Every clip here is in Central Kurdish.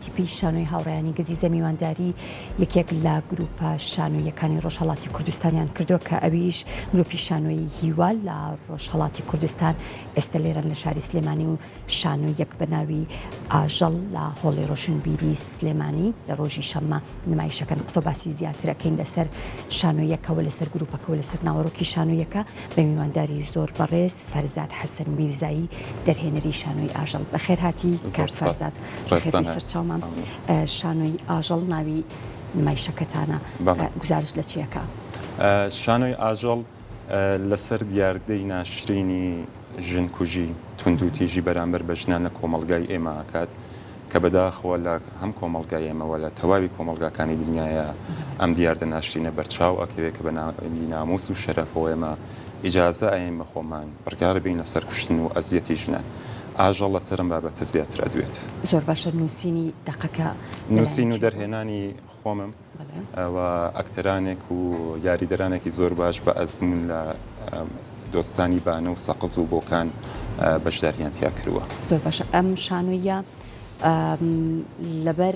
تیپی شانۆی هاوڕێیانی گەزیزە میوانداری یەکێک لە گروپە شانۆییەکانی ڕۆژهەڵاتی کوردستانیان کردووە کە ئەویش گروپی شانۆیی هیوا لە ڕۆژهەڵاتی کوردستان ئێستا لێرەن لە شاری سلێمانی و شانۆیەک بە ناوی ئاژەڵ لە هۆڵی ڕۆشنبیری سلێمانی لە ڕۆژی شەممە نمایشەکەن قسە باسی زیاتر ئەکەین لەسەر شانۆیەکەوە لەسەر گروپەکەوە لەسەر ناوەڕۆکی شانۆیەکە بە میوانداری زۆر بەڕێز فەرزاد حەسەن میرزایی دەرهێنەری شانۆی ئاژەڵ بەخێرهاتی کاک فەرزاد بەخێربێی سەرچاومان شانۆی ئاژەڵ ناوی نمایشەکەتانە گوزارش لە چیەکە؟ شانۆی ئاژەڵ لەسەر دیاردەی ناشرینی ژنکوژی، توندوتیژی بەرامبەر بە ژنان لە کۆمەڵگای ئێمە ئەکات کە بەداخەوە لە هەم کۆمەڵگای ئێمە وە لە تەواوی کۆمەڵگاکانی دنیایا ئەم دیاردە ناشرینە بەرچاو ئەکەوێ کە بە ناوی ناموس و شەرەفەوە ئێمە ئیجازە ئەیەین بە خۆمان بڕیار بەین لەسەر کوشتن و ئەزیەتی ژنان. ئاژەڵ لەسەر ئەم بابەتە زیاتر ئەدوێت. زۆر باشە نووسینی دەقەکە لەلایەن نووسین و کێ بووە؟ دەرهێنانی خۆمم بەڵێ. و ئەکتەرانێک و یاریدەرانێکی زۆر باش بە ئەزموون لە دۆستانی بانە و سەقز و بۆکان بەشداریان تیا کردووە. زۆر باشە ئەم شانۆییە لەبەر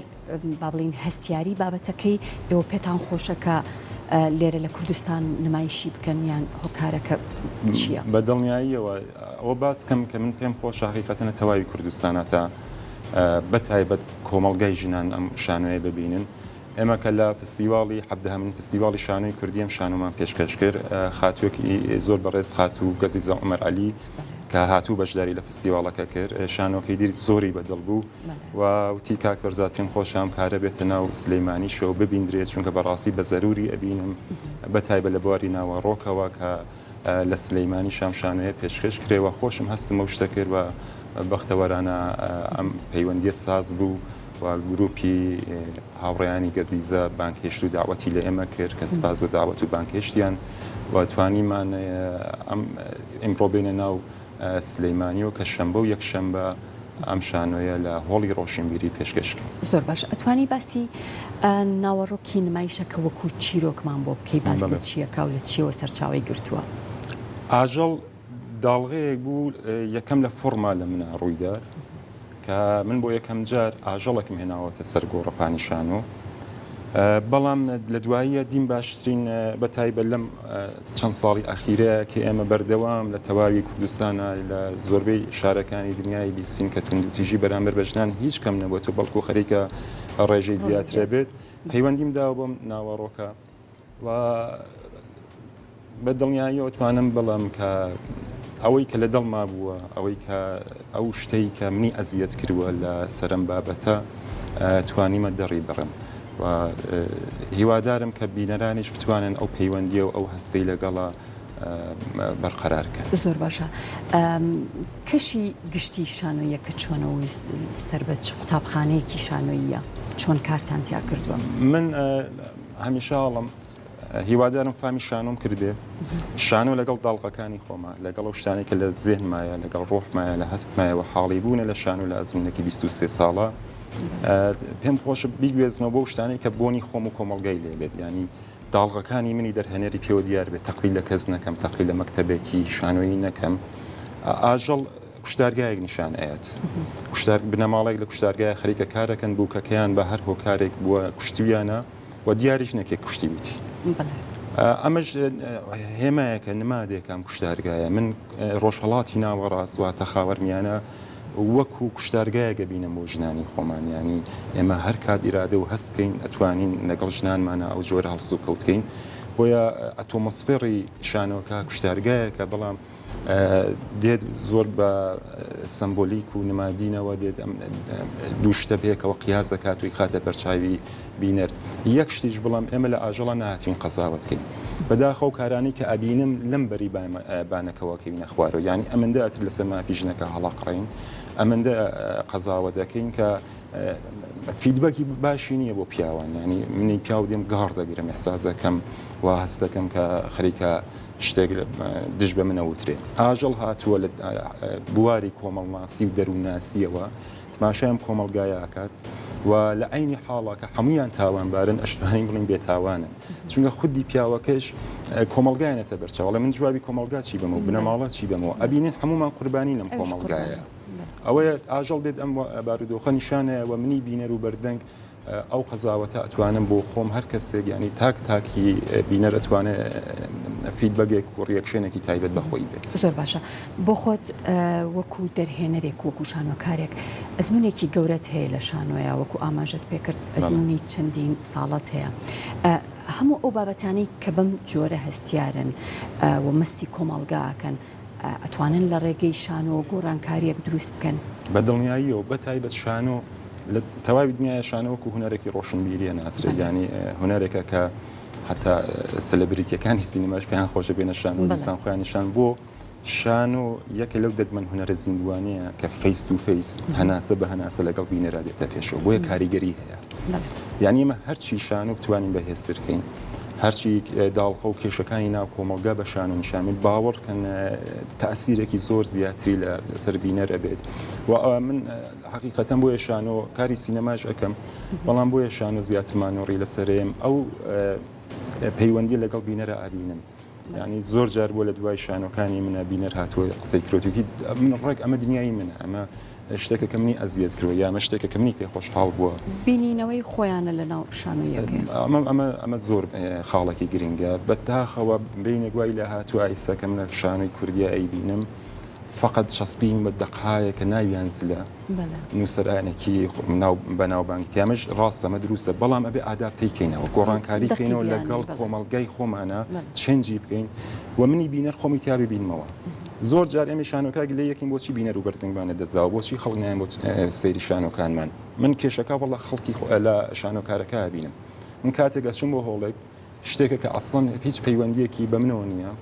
با بڵێین هەستیاری بابەتەکەی ئێوە پێتان خۆشە کە لێرە لە کوردستان نمایشی بکەن یان هۆکارەکە چییە؟ بە دڵنیاییەوە ئەوە باس کەم کە من پێم خۆشە حەقیقەتەن لە تەواوی کوردستانە تا بە تایبەت کۆمەڵگای ژنان ئەم شانۆیە ببینن. ئێمە کە لە فستیواڵی حەڤدەهەمین فستیواڵی شانۆی کوردی ئەم شانۆمان پێشکەش کرد، خاتووێکی زۆر بەڕێز خاتوو گەزیزە عومەر عەلی کە هاتوو بەشداری لە فستیواڵەکە کرد، شانۆکەی دیر زۆری بە دڵ بوو و وتی کاک فەرزاد پێم خۆشە ئەم کارە بێتە ناو سلەیمانیشەوە ببیندرێت، چونکە بەڕاستی بە زەروری ئەبینم بە تایبەت لە بواری ناوەڕۆکەوە کە لە سلەیمانیش ئەم شانۆیە پێشکەش کرێ و خۆشم هەستم بەو شتە کرد و بەختەوەرانە ئەم پەیوەندییە ساز بوو. و گروپی هاوڕێیانی گەزیزە بانگهێشت و داوەتی لە ئێمە کرد کە سپاس بۆ داوەت و بانگهێشتیان و توانیمان ئەم ئیمڕۆ بێنە ناو سلەیمانی و کە شەنبە و یەکشەنبە ئەم شانۆیە لە هۆڵی ڕۆشنبیری پێشکەش کرد. زۆر باش ئەتوانی باسی ناوەڕۆکی نمایشەکە وەکو چیرۆکمان بۆ بکەی باس لە چیەکا و لە چیەوە سەرچاوەی گرتووە؟ ئاژەڵ داڵغەیەک بوو یەکەم لە فۆڕما لە منا ڕوویدا کە من بۆ یەکەم جار ئاژەڵێکم هێناوەتە سەر گۆڕەپانی شانۆ بەڵام لە دواییە دیم باشترین بە تایبەت لەم چەند ساڵی ئەخیرەیە کە ئێمە بەردەوام لە تەواوی کوردستانە لە زۆربەی شارەکانی دنیای بیستین کە توندوتیژی بەرامبەر بە ژنان هیچ کەم نەبووە بەڵکو خەریکە ڕێژەی زیاترە بێت پەیوەندیم داوە بەم ناوەڕۆکە و بە دڵنیاییەوە توانم بڵێم کە ئەوەی کە لە دڵما بووە ئەوەی کە ئەو شتەی کە منی ئەزیەت کردووە لە سەرم بابەتە توانیمە دەڕی بڕم و هیوادارم کە بینەرانیش بتوانن ئەو پەیوەندیە و ئەو هەستەی لەگەڵە بەرقەرار کەن. زۆر باشە کەشی گشتی شانۆیەکە چۆنە و سەر بە چ قوتابخانەیەکی شانۆییە چۆن کارتان تیا کردووە؟ من هەمیشە ئەڵم هیوادارم فامی شانۆم کردبێ شانۆ لەگەڵ داڵغەکانی خۆمە لەگەڵ ئەو شتانەی کە لە زێهنمایە لەگەڵ ڕۆحمایە لە هەستمایەوە حاڵی بوونە لە شانۆ لە ئەزمونێکی 23 ساڵە پێم خۆشە بیگوێزمەوە بۆ شتانەی کە بۆنی خۆم و کۆمەڵگای لێبێت ینی داڵغەکانی منی دەرهێنەری پێوە دیار بێت تەقلید لە کەس نەکەم تەقلید لە مەکتەبێکی شانۆیی نەکەم ئاژەڵ کوشتارگایەک نیشان ئەیات کوشتار بنەماڵێک لە کوشتارگای خەریکە کارەکەن بووکەکەیان بە هەر هۆکارێک بووە کوشتویانە و دیاریش نەکێ کوشتیویتی ئەمەش هێمایەکە نمادێکە ئەم کوشتارگایە من ڕۆژهەڵاتی ناوەڕاست واتە خاوەرمیانە وەکو کوشتارگایەکە بینم بۆ ژنانی خۆمان ینی ئێمە هەر کات ئیرادە و هەستکەین ئەتوانین لەگەڵ ژنانمانە ئەو جۆرە هەڵسو کەوتکەین بۆیە ئەتۆمۆسفێڕی شانۆکە کوشتارگایەکە بەڵام دێت زۆر بە سەمبۆلیک و نمادینەوە دێت ئەم دوو شتە پێکەوە قیاس دەکات و خاتە بەرچاوی بینەر یەک شتیش بڵام ئێمە لە ئاژەڵە نهاتین قەزاوەت کەین بەداخەو کارانی کە ئەبینم لەم بەری بانەکەەوە کەوینە خوارەوە یعنی ئەمەندە ئەتر لەسەر مافی ژنەکە هەڵاقڕین ئەمەندە قەزاوە دەکەین کە feedback ی باشی نییە بۆ پیاوان ینی منی پیاو دێم گاڕ دەگرم احساس دەکەم و هەست دەکەم کە خەریکە شتێک دژ بە من ئەوترێ. ئاژەڵ هاتووە لە بواری کۆمەڵناسی و دەروونناسییەوە تماشای ئەم کۆمەڵگایە ئەکات و لە عەینی حاڵا کە هەموویان تاوانبارن ئەشتوانین بڵێین بێتاوانن چونکە خودی پیاوەکەش کۆمەڵگایانێتە بەرچاو ئەڵێ من جوابی کۆمەڵگا چی بەمەوە بنەماڵە چی بەمەوە ئەبینین هەموومان قوربانی لەم کۆمەڵگایە. ئەوەیە ئاژەڵ دێت ئەم بارودۆخە نیشانەیە و منی بینەر و بەردەنگ ئەو قەزاوەتە ئەتوانم بۆ خۆم هەر کەسێک یانی تاک تاکی بینەر ئەتوانێ feedback ێک و reaction ێکی تایبەت بە خۆی بێت. زۆر باشە بۆ خۆت وەکو دەرهێنەرێک وەکو شانۆکارێک ئەزمونێکی گەورەت هەیە لە شانۆیا وەکو ئاماژەت پێکرد ئەزمونی چەندین ساڵەت هەیە هەموو ئەو بابەتانەی کە بەم جۆرە هەستیارن و مەستی کۆمەڵگا ئەکەن ئەتوانن لە ڕێگەی شانۆوە گۆڕانکارییەک دروست بکەن؟ بە دڵنیاییەوە، بە تایبەت شانۆ لە تەواوی دنیایا شانۆ وەکوو هونەرێکی ڕۆشنبیری ئەناسرێت، یانی هونەرێکە کە حەتا سێلێبریتییەکانی سینەماش پێیان خۆشە بێنە شانۆ و دیسان خۆیان نیشان بۆ شانۆ یەکێ لەو دەگمەن هونەرە زیندووانەیە کە face to face هەناسە بە هەناسە لەگەڵ بینەرا دێتە پێشەوە، بۆیە کاریگەری هەیە. یانی ئێمە هەرچی شانۆ بتوانین بەهێزتر کەین، هەرچی داڵغە و کێشەکانی ناو کۆمەڵگا بە شانۆ نیشان بین، باوەڕ کەن تەئسیرێکی زۆر زیاتری لەسەر بینەر ئەبێت و من حەقیقەتەن بۆیە شانۆ کاری سینەماش ئەکەم، بەڵام بۆیە شانۆ زیاتر مانۆڕی لەسەرێم ئەو پەیوەندی لەگەڵ بینەرا ئەبینم. یانی زۆر جار بووە لە دوای شانۆکانی منە بینەر هاتووە قسەی کرۆتوتی من ڕێک ئەمە دنیای منە ئەمە شتێکە کە منی ئەزیەت کردوە یا ئەمە شتێکە کە منی پێ خۆشحاڵ بووە. بینینەوەی خۆیانە لە ناو شانۆیەکەی. ئەمە ئەمە ئەمە زۆر خاڵێکی گرنگە بەداخەوە بینێک وای لە هاتووە ئیستا کە من لە شانۆی کوردیا ئەیبینم فەقەت چەسپین بە دەقهایە کە ناویان زلە نووسەرانێکی ناو بەناوبانگی تیامەش ڕاستە ئەمە دروستە بەڵام ئەبێ adapt ی کەینەوە گۆڕانکاری کەینەوە لەگەڵ کۆمەڵگای خۆمانە change ی بکەین و منی بینەر خۆمی تیا ببینمەوە زۆر جار ئێمە شانۆکار گلەی یەکین بۆچی بینەر و بەردەنگمانە دەزاوە بۆچی خەڵک نایەن بۆ سەیری شانۆکانمان من کێشەکە وەڵا خەڵکی لە شانۆکارەکە بینم من کاتێک ئەچم بۆ هۆڵێک شتێکە کە ئەسڵەن هیچ پەیوەندیەکی بە منەوە نییە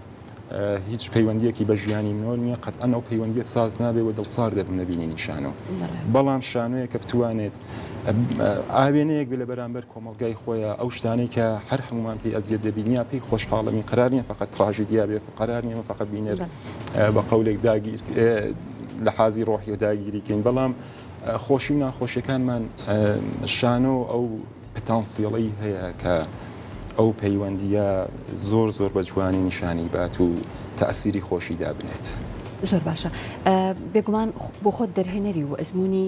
هیچ پەیوەندیەکی بە ژیانی منەوە نییە قەتئەن ئەو پەیوەندیە ساز نابێ و دڵسار دەبم لە بینینی شانۆ بەڵام شانۆیە کە بتوانێت ئاوێنەیەک بێ لە بەرامبەر کۆمەڵگای خۆیان ئەو شتانەی کە هەر هەمومان پێی ئەزیەت دەبین یا پێی خۆشحاڵەمی قرار نییە فقط تراژیدیا بێ قرار نییە فقط بینەر بە قەولێک داگیر لە حازی ڕۆحی و داگیریکەین بەڵام خۆشی و ناخۆشیەکانمان شانۆ ئەو پتانسیڵەی هەیە کە ئەو پەیوەندییە زۆر زۆر بە جوانی نیشانی بات و تەئسیری خۆشی دابنێت. زۆر باشە. بێگومان بۆ خۆت دەرهێنەری و ئەزموونی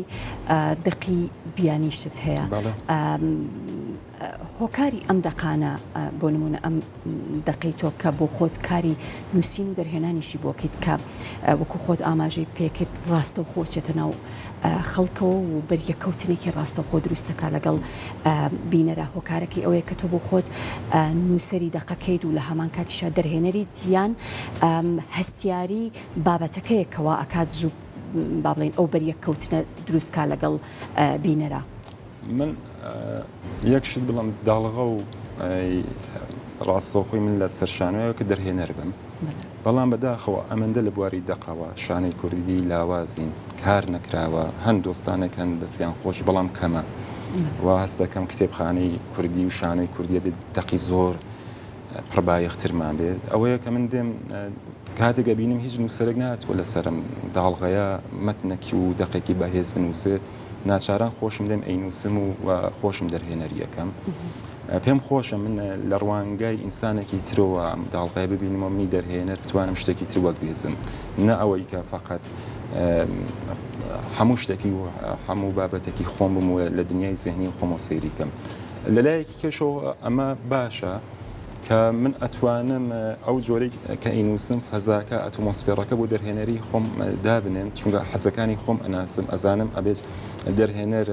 دەقی بیانیشت هەیە. هۆکاری ئەم دەقانە بۆ نموونە ئەم دەقەی تۆ کە بۆ خۆت کاری نووسین و دەرهێنانیشی بۆ کەیت کە وەکو خۆت ئاماژەی پێکرد ڕاستەوخۆ چێتە ناو خەڵکەوە و بەریەککەوتنێکی ڕاستەوخۆ دروست دەکات لەگەڵ بینەرا هۆکارەکەی ئەوەیە کە تۆ بۆ خۆت نووسەری دەقەکەیت و لە هەمان کاتیشا دەرهێنەریت یان هەستیاری بابەتەکەیە کەوا ئەکات زوو با بڵێین ئەو بەریەککەوتنە دروست کا لەگەڵ بینەرا. من یەک شت بڵێم داڵغە و ڕاستەوخۆی من لە سەر شانۆیە کە دەرهێنەر بم بەڵام بەداخەوە ئەمەندە لە بواری دەقەوە شانۆی کوردی لاوازین کار نەکراوە هەن دۆستانێک هەن دەستیان خۆش بەڵام کەمە و هەستەکەم کتێبخانەی کوردی و شانۆی کوردیە بێت دەقی زۆر پڕبایەخترمان بێت ئەوەیە کە من دێم کاتێک ئەبینم هیچ نووسەرێک نهاتووە لەسەرم داڵغەیە مەتنەکی و دەقێکی بەهێز بنووسێت ناچاران خۆشم دێم ئەینووسم و خۆشم دەرهێنەری ئەکەم. پێم خۆشە من لە ڕوانگای ئینسانێکی ترەوە ئەم داڵغەیە ببینم و منی دەرهێنەر بتوانم شتێکی تر وەک بێزم نە ئەوەی کە فقط هەموو شتێکی و هەموو بابەتێکی خۆم بم و لە دنیای زهنی خۆمەوە سەیری کەم. لەلایەکی کەشەوە ئەمە باشە کە من ئەتوانم ئەو جۆرەی کە ئەینووسم فەزاکە ئەتمۆسفێڕەکە بۆ دەرهێنەری خۆم دابنێم چونکە حەزەکانی خۆم ئەناسم ئەزانم ئەبێت دەرهێنەر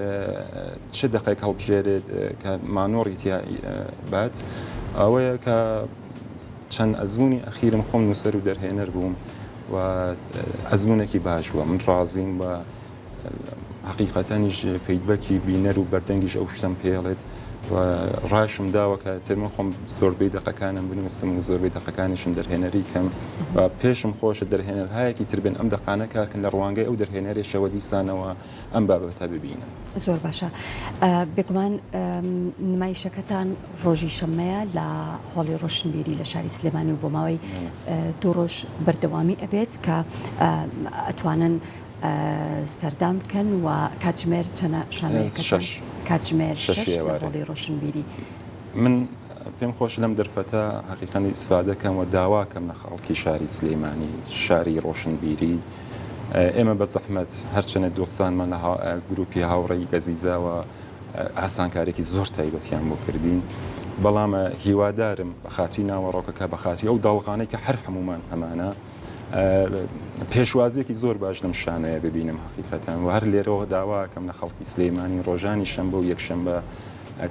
چ دەقێک هەڵبژێرێت کە مانۆڕی تیا بات ئەوەیە کە چەند ئەزمموی ئەخیرم خۆم نووسەر و دەرهێنەر بووم و ئەزمونێکی باش بووە من ڕازیم بە حەقیقەتەنیش feedback ی بینەر و بەردەنگیش ئەو شتەم پێڵێت و ڕاشم داوە کە تر من خۆم زۆربەی دەقەکانم بنووسم و زۆربەی دەقەکانیشم دەرهێنەری کەم و پێشم خۆشە دەرهێنەرهایەکی تر بن ئەم دەقانە کارکەن لە ڕوانگەی ئەو دەرهێنەرێشەوە دیسانەوە ئەم بابەتە ببینن. زۆر باشە بێگومان نمایشەکەتان ڕۆژی شەممەیە لە هۆڵی ڕۆشنبیری لە شاری سلێمانی و بۆ ماوەی دوو ڕۆژ بەردەوامی ئەبێت کە ئەتوانن سەردان بکەن و کاتژمێر چەنە شانۆیەکەتان؟ کاتژمێر شەش لە هۆڵی ڕۆشنبیری. من پێم خۆشە لەم دەرفەتە حەقیقەن ئیسفادە کەم و داوا کەم لە خەڵکی شاری سلێمانی شاری ڕۆشنبیری. ئێمە بە زەحمەت هەرچەنە دۆستانمان لە گروپی هاوڕێی گەزیزەوە ئاسانکارێکی زۆر تایبەتیان بۆ کردین، بەڵام هیوادارم بە خاتری ناوەڕۆکەکە، بە خاتری ئەو داڵغانەی کە هەر هەمومان هەمانە، پێشوازیەکی زۆر باش لەم شانۆیە ببینم حقیقەتەن و هەر لێرەوە داواکەم لە خەڵکی سلەیمانی ڕۆژانی شەمبە و یەکشەمبە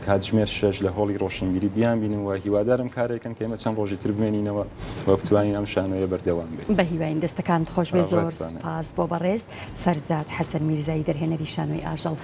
کاتژمێر شەش لە هۆڵی ڕۆشنبیری بیان بینم و هیوادارم کارێکن کە ئێمە چەند ڕۆژی تر بمێنینەوە و بتوانین ئەم شانۆیە بەردەوام بێت. بە هیواین دەستەکانت خۆش بێ زۆر سوپاس بۆ بەڕێز فەرزاد حەسەن میرزایی دەرهێنەری شانۆی ئاژەڵ.